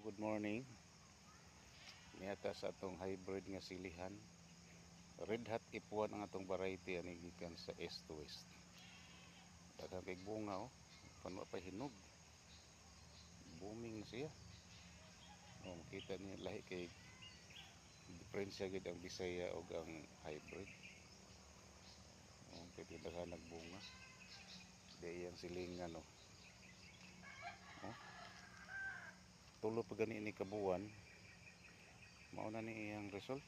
Good morning. Niya ta sa atong hybrid nga silihan. Red Hot F1 ang atong variety ani gikan sa east to west. Daghang kay bunga, oh. Paano pa hinog. Booming na siya. Oh, makita niyo lahi kay diferensya gid ang Bisaya ug ang hybrid. Oh, kay daghan nagbunga. Di iyang silingan, oh. Oh. 3 pa gani ni kabuwan. Mao na ni iyang result.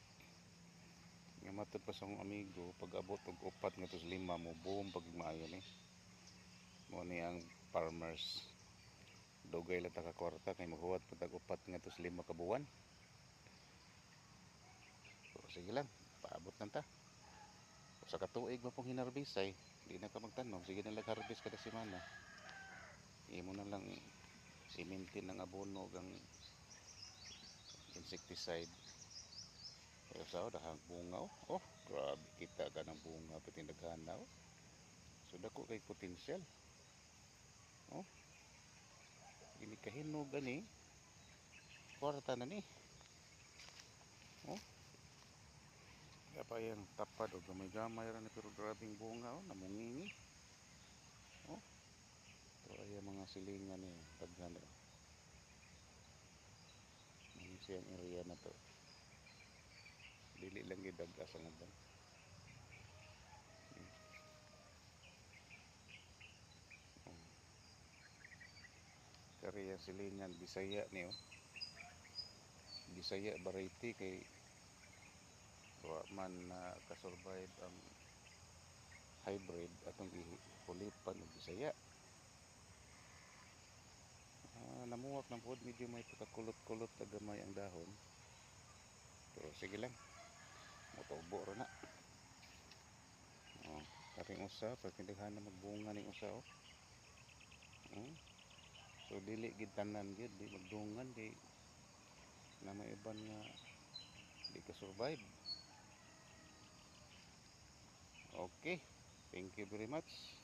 Nga matod pa sa akong amigo, pag abot og 4 ngadto sa 5 mo boom pag maayo ni. Mao ni ang farmers. Dugay lang ta ka kwarta kay maghuwat pa tag 4 ngadto sa 5 ka buwan. Pero sige lang, paabot lang ta. Sa katuig mo pong hinarbis ay, di na ka magtanom, sige na lang harvest kada semana. Imo na lang i-maintain ang abono ug ang insecticide. Pero sa dahang bunga, oh. Oh, grabe kita ka ng bunga pati daghana, oh. So dako kay potensyal. Oh. Gini kahinog ani. Kwarta na ni. Oh. Kaya pa yung tapad o gamay-gamay ra ni pero grabing bunga, oh, namungingi. Oh. Ito ay ang mga silingan ni daghan, oh. Ano siyang area na to. Dili lang gid dag-as ang uban. Oh. Kari ang silingan Bisaya ni, oh. Bisaya variety kay wa man na kasurvive ang hybrid, atong ihulipan og Bisaya. Ah, namuwak na pod, medyo may pagkakulot-kulot na gamay ang dahon. Pero sige lang. Motubo ra na. Oh, karing usa, pagkindaghan na magbunga ning usa, oh. So dili gid tanan gyud di magdungan kay na may uban nga di ka survive. Okay. Thank you very much.